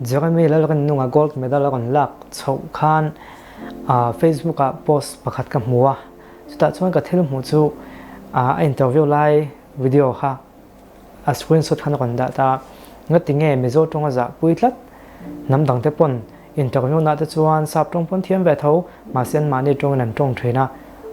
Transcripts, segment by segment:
Jeremy Lalrinnunga gold medal a rawn lak chhoh khan Facebook ah post pakhat ka hmu a, chutah chuan ka thil hmuh chu a interview lai video kha a screenshot khan a rawn dah ta a, ngati nge Mizo tawng a zah pui tlat, hnam dang te pawn interview nah te chuan sap tawng pawn thiam ve tho, mahse an mahni tawngin an tawng thin a,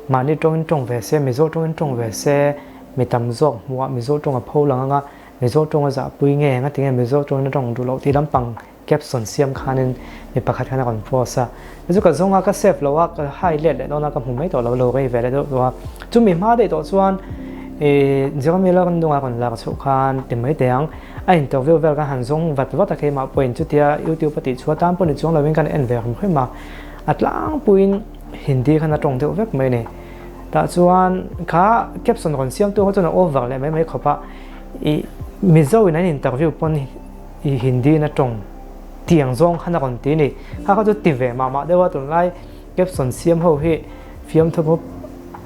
mahni tawngin tawng ve se, Mizo tawngin tawng ve se, mi tam zawk hmuh ah Mizo tawng a pho lang ang a, Mizo tawng a zahpui nge engati nge Mizo tawngin a tawng duh loh tih lampang caption siam khanin mi pakhat khan a rawn post a. Chu chu ka zawng a, ka save lo a, ka hai let leh dawn a, ka hmu mai tawh lo, lo rei ve leh deuh tawh a. Chumi hma daih tawh chuan ih Jeremy Lalrindunga rawn lak chhoh khan ti mai teh ang. A interview vel khan han zawng vat vat a keimah pawhin chutia YouTube a tih chhuah tan pawh ni chuang lovin khan en ve hrim hrim a. A tlangpuiin Hindi khan a tawng deuh vek mai a ni. Tah chuan kha caption rawn siamtu kha chuan a over leh mai mai khawp a. I Mizo in an interview pawn i Hindi in a tawng tiang zawng khan a rawn ti a ni. Kha kha chu ti ve mah mah deuh a tunlai caption siam ho hi fiamthu group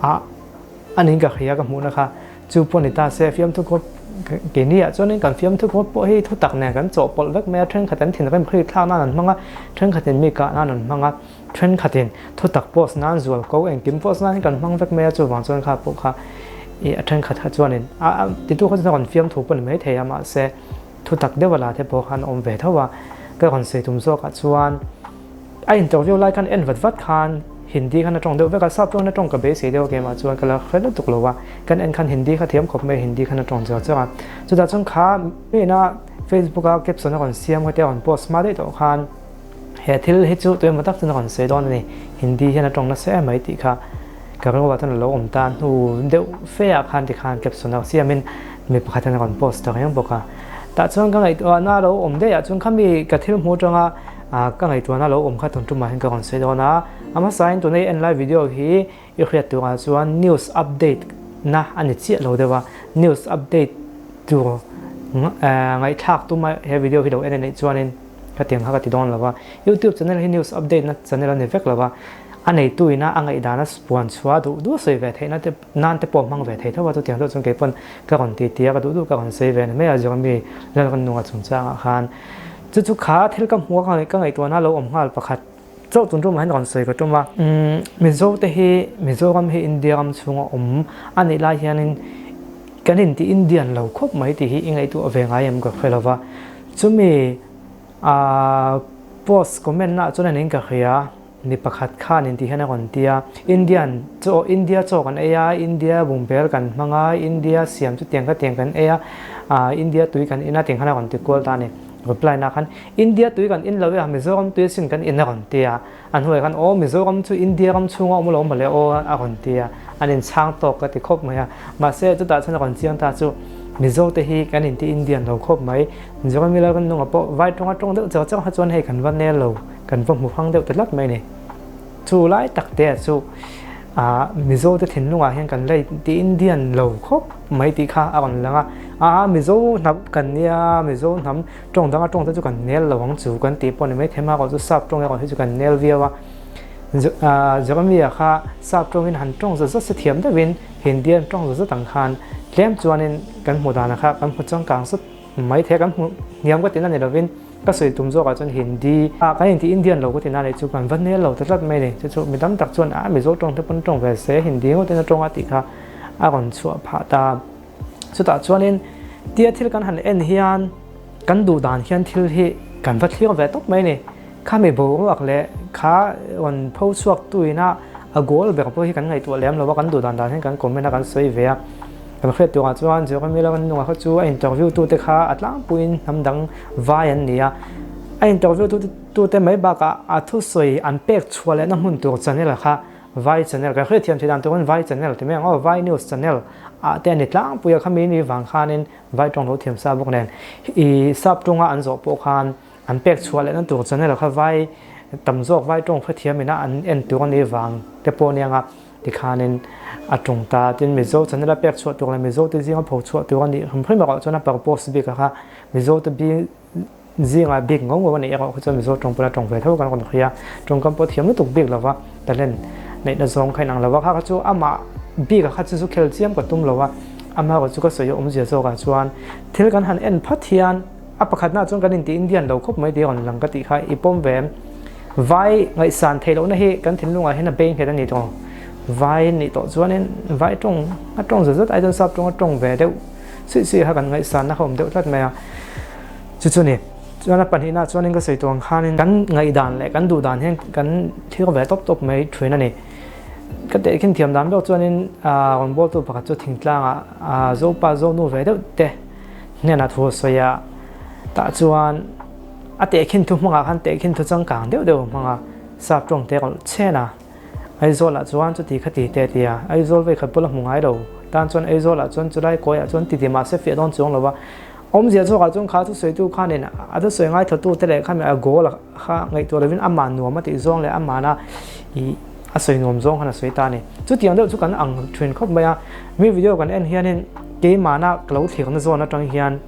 ah a niin ka hria ka hmuhna kha chu pawh ni ta se fiamthu group keini ah chuanin kan fiamthu group pawh hi thutak nen kan chawhpawlh vek mai a thenkhat an thinrim hri thlak nan an hmang a thenkhatin mi kah nan an hmang a. Thenkhatin thutak post nan zual ko engkim post nan hi kan hmang vek mai a, chuvang chuan kha pawh kha ih a thenkhat kha chuanin a titu kha chuan rawn fiam thu pawh ni maithei a mahse thutak deuh a la te pawh khan awm ve tho a, ka rawn sawi tum zawkah chuan a interview lai khan en vat vat khan Hindi khan a tawng deuh vek a, sap tawngin a tawng ka beisei deuh a keimah chuan ka la hre lutuk lo a, kan en khan Hindi kha thiam khawp mai a Hindi khan a tawng char char a, chutah chuan kha ina Facebook a caption a rawn siam kha te a rawn post hma daih tawh khan. He thil hi chu tuemaw tak chuan a rawn sawi dawn a ni. Hindi hian a tawng nasa em mai tih kha ka rilruah chuan a lo awm ta hnu deuh fe ah khan tikhan caption a siamin mi pakhat hian a rawn post ta reng bawk a. Tah chuan ka ngaihtuahna a lo awm daih ah chuan khami ka thil hmuh atanga ka ngaihtuahna a lo awm kha tun tumah hian ka rawn sawi dawn a. A hmasain tuna i en lai video hi i hriat turah chuan news update na a ni chiah lo deuh a. News update tur ngaihthlak tuma he video hi lo en a nih chuanin Hetiang kha ka ti dawn lo va, YouTube channel hi news update na channel a ni vek lo va, a neitu ina a ngaihdan a puan chhuah duh duh sawi ve theihna te nan te pawh hmang ve thei tho a, chutiang deuh chuan kei pawn ka rawn ti ti a, ka duh duh ka rawn sawi ve ni mai a, Jeremy Lalrannunga chungchangah khan chu chu kha thil ka hmuh a ka ngaihtuahna lo awm nghal pakhat chauh tun tumah hian rawn sawi ka tum a. Mizo te hi Mizoram hi India ram chhunga awm a nih lai hianin kan inti Indian lo khawp mai tih hi i ngaihtuah ve ngai em ka hre lo va, Chumi a post comment na chuan in ka hria mi pakhat khan in ti hian a rawn ti a, Indian chaw India chaw kan ei a, India bungbel kan hmang a, India siam chu tiang kha tiang kan ei a, ah India tui kan in a tiang khan a rawn ti kual ta a ni. Reply na khan India tui kan in lo e a Mizoram tui asin kan in a rawn ti a, a hnuaiah khan aw Mizoram chu India ram chhunga awm alawm mawle aw a rawn ti a, an inchhang tawk ka ti khawp mai a, mahse chutah chuan a rawn chiang ta chu Mizo te hi kan inti Indian lo khawp mai, Mizoram ila kan nunga pawh vai tawnga tawng deuh char char kha chuan hei kan va nel lo, kan va hmu hrang deuh ta tlat mai a ni. Chu lai tak te ah chu ah Mizo te thinlungah hian kan la inti Indian lo khawp mai tih kha a rawn lang a, aa Mizo hnam kan nia, Mizo hnam Tawng danga tawng te chu kan nel lo ang chu kan tih pawh ni mai thei erawh chu sap tawng erawh hi chu kan nel viau a. Jeremia kha sap tawngin han tawng zat zat se thiam deuhin Hindi an tawng zat zat ang khan tlem chuanin kan hmu dan kha kan hmu changkang zat mai thei a, kan hmu hniam ka tina ni lovin ka sawi tum zawkah chuan Hindi ah kan inti Indian lo ka tina nih chu kan va nel lo ta tlat mai ni. Chu chu mi tam tak chuan a Mizo tawng te pawn tawng ve se Hindi ngawtin a tawng a tih kha a rawn chhuah phah ta. Chutah chuanin tia thil kan han en hian kan duh dan hian thil hi kan va thlir ve tawp mai a ni. Khami boruak leh kha rawn pho chhuak tuina a goal ber pawh hi kan ngaihtuah lem lo a, kan duh dan dan hian kan comment a kan sawi ve a. Kan hriat turah chuan Jeremy Lalrannunga kha chu a interview tute kha a tlangpuiin hnam dang vai an ni a. A interview tute mai bakah a thusawi an pek chhuah lehna hmun tur channel kha Vai channel kan hriat thiam thei dan turin vai channel ti mai ang aw, vai news channel ah te a ni tlangpui a, khami ni vang khanin vai tawng lo thiam sa bawk nen i sap tawnga an zawh pawh khan an pek chhuah lehna tur channel kha vai tam zawk vai tawng hrethiam ina an en tur a ni vang te pawh nia nga tikhanin a tung ta tin Mizo channel a pek chhuah tur leh Mizo te zinga pho chhuah tur a nih hrim hrim erawh chuan a purpose bik a kha Mizo te bi Zingah bik ngau ngau a neih erawh kha chuan Mizo tawng pawh a tawng ve tho kan rawn hawi a, tawngkam pawh thiam lutuk bik lova talent neihna zawng kha inang lova kha kha chu amah bikah kha chu zu khel chiam ka tum lo a, amaherawhchu ka sawi awmzia zawkah chuan thil kan han en phat hian A pakhatna chuan kan inti Indian lo khawp mai tih a rawn lang ka tih kha i pawm ve em? Vai ngaihsan theih lohna hi kan thinlungah hian a bei nghet a ni tawh. Vai nih tawh chuanin vai tawng a tawng zat zat ai chuan sap tawng a tawng ve deuh suih suih kha kan ngaihsanna kha awm deuh tlat mai a. Chu chu ni. Chuan a pahnihna chuanin ka sawi tawh ang khanin kan ngaihdan leh kan duhdan hian kan thlir ve tawp tawp mai thin a ni. Ka tehkhin thiam dan bawk chuanin rawn bawltu pakhat chu thingtlangah Zopa Zonu ve deuh te hnenah thu a sawi a, tah chuan a tehkhin thu hmangah khan tehkhin thu changkang deuh deuh a hmang a, sap tawng te rawlh chhen a, Aizawlah chuan chuti kha ti te a ti a, Aizawl vei khat pawh la hmu ngai lo tan chuan Aizawlah chuan chulai kawiah chuan ti ti mahse fiah dawn chuang lo va, awmzia chhuakah chuan kha thusawitu khanin a thusawi ngaithla te leh khami a goal kha ngaihtuah lovin amah nuam a tih zawng leh amahna ih a sawi nuam zawng khan a sawi ta a ni. Chutiang deuh chu kan ang thin khawp mai a, mi video kan en hianin keimahna ka lo thlirna zawn atang hian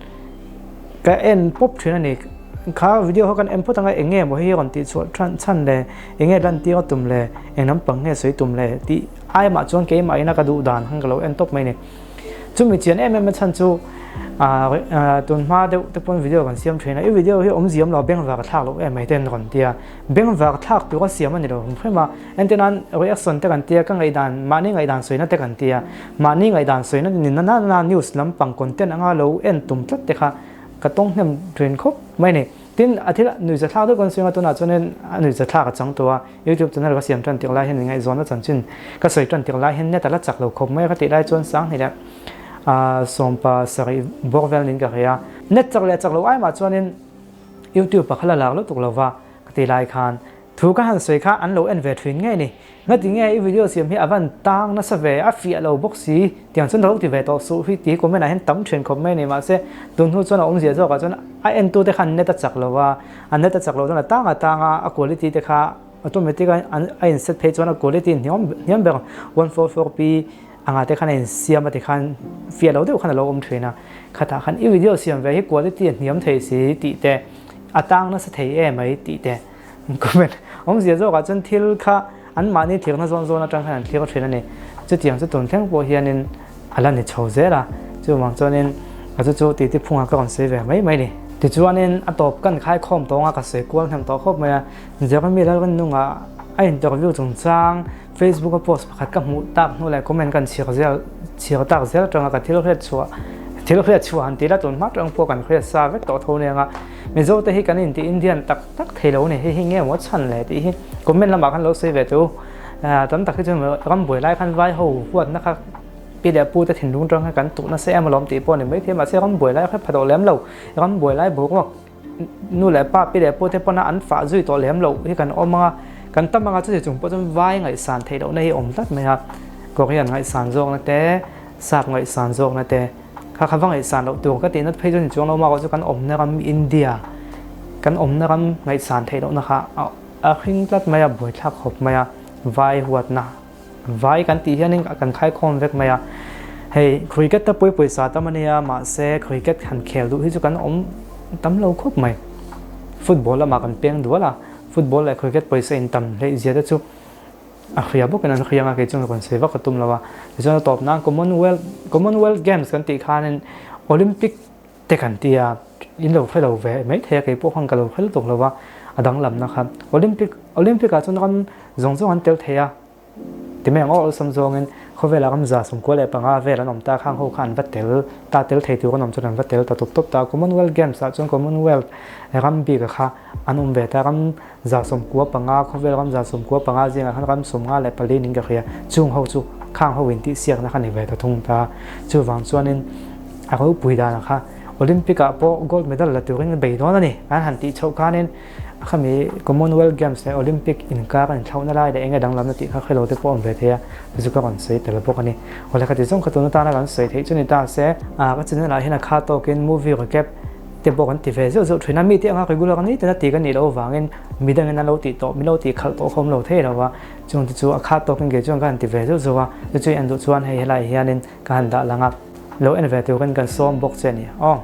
ka en pawp thin a ni. Kha video kha kan en phawt anga eng nge maw hei rawn tih chhuah than chhan le, eng nge lantir a tum le, eng lampang nge sawi tum le tih aimah chuan keimah ina ka duh dan khan ka lo en tawp mai a ni. Chumi chian em em a chhan chu tun hma deuh te pawn video kan siam thin a, i video hi awmzia awm lo bengvar a thlak loh em mai te an rawn ti a, bengvar thlak tur a siam a ni lo hrim hrim a, entir nan reaction te kan ti a, ka ngaihdan mahni ngaihdan sawina te kan ti a, mahni ngaihdan sawina ni na na news lampang content anga lo en tum tlat te kha ka tawng hnem thin khawp mai a ni. Tin, a thil nuihza thlak deuh kan sawi anga tunah chuanin a nuihza thlak a chang tawh a, YouTube channel ka siam tan tirh lai hian inngaihzawnna chanchin ka sawi tan tirh lai hian net a la chak lo khawp mai a ka tih lai chuan Sanghni leh Sawmpa sarih bawk vel niin ka hria a, net chak leh chak lo ai mah chuanin YouTube a kha la lak lutuk lo va ka tih lai khan thu ka han sawi kha an lo en ve thin ngei ni. Ngati nge i video siam hi a van tang nasa ve, a fiah lo bawk si, tiang chuan ro ti ve tawh suh hi tih hi comment ah hian tam thin khawp mai a ni. Mahse, tun hnu chuan a awmzia zawkah chuan a entu te khan net a chak lo a, a net a chak loh chuan a tang a tang a, a quality te kha automatic a a in set phei chuan a quality hniam hniam ber 144p anga te khan a insiam a tikhan fiah lo deuh khan a lo awm thin a. Khatah khan i video siam ve hi quality a hniam thei si tih te, a tang nasa thei em mai tih te. Comment awmzia zawkah chuan thil kha anmahni thirna zawn zawn atang khan an thlir thin a ni. Chutiang chu tun thleng pawh hianin a la ni chho zel a, chuvang chuanin a chu chu titi phungah ka rawn sawi ve mai mai a ni. Tichuanin a tawp kan khaikhawm tawnga ka sawi kual hnem tawh khawp mai a, Jeremy Lalrinnunga a interview chungchang Facebook a post pakhat ka hmuh tak hnu leh comment kan chhir zel chhir tak zel atanga ka thil hriat chhuah thil hriat chhuah han ti la tun hma tang pawh kan hriat sa vek tawh tho nia nga Mizo te hi kan inti Indian tak tak thei lo a ni hei hi nge maw chhan le tih hi comment lamah khan lo sawi ve teh u tam tak hi chuan ram buai lai khan vai ho huatna kha pi leh pu te thinlung tang khan kan tuh nasa em alawm tih pawh a ni maithei mahse ram buai lai kha pha tawh lem lo ram buai lai boruak Nu leh pa, pi leh pu te pawna an fah zui tawh lem loh hi kan awm ang a, kan tam ang a, chuti chung pawh chuan vai ngaihsan theih lohna hi a awm tlat mai a, Korean ngaihsan zawkna te, Sap ngaihsan zawkna te, kha kha va ngaihsan loh tur ka tihna phei chuan inchuang lo mah erawh chu kan awmna ram India, kan awmna ram ngaihsan theih lohna kha a hring tlat mai a, buaithlak khawp mai a, vai huatna. Vai kan tih hianin kan khaikhawm vek mai a, hei cricket te pawh pawisa tam a nia mahse cricket han khel duh hi chu kan awm tam lo khawp mai. Football lamah kan peng dual a, football leh cricket pawisa in tam hleih zia te chu a hria bawkin an hria ang a, kei chuan rawn sawi vak ka tum lo a. Tichuan a tawp nan Commonwealth Commonwealth Games kan tih khanin Olympic te kan ti a, in lo hre lo ve mai thei a, kei pawh khan ka lo hre lutuk lo a, a danglamna kha. Olympic Olympic ah chuan ram zawng zawng an tel thei a, ti mai ang aw awlsam zawngin khawvelah ram 195 vel an awm ta, khang ho kha an va tel ta, tel thei tur an awm chuan an va tel ta tawp tawp ta. Commonwealth Games ah chuan Commonwealth ram bik ah kha an awm ve ta, ram 95 khawvel ram 95 zingah khan ram 54 niin ka hria, chung ho chu khang ho intihsiakna kha ni ve ta thung ta. Chuvang chuanin a ropui danah kha Olympic ah pawh gold medal la turin bei dawn a ni. An han tih chhoh khanin a khami Commonwealth Games leh Olympic inkar an inthlauhna lai leh eng nge danglamna tih kha hrelo te pawh a awm ve thei a, chu chu ka rawn sawi tel bawk a ni. Awle khati zawng kha tun atana kan sawi theih chu ni ta se, ka channel ah hian a kha tawkin movie recap te pawh kan ti ve zeuh zeuh thin a, mite anga regular ni tena ti kan nih loh avangin midangin an lo tih tawh, min lo tih khalh tawh kha awm lo thei lo a, chung te chu a kha tawkin kei chuan ka han ti ve zeuh zeuh a, chu chu i en duh chuan hei helaiah hianin ka han dah lang a, lo en ve turin kan sawm bawk che a ni aw.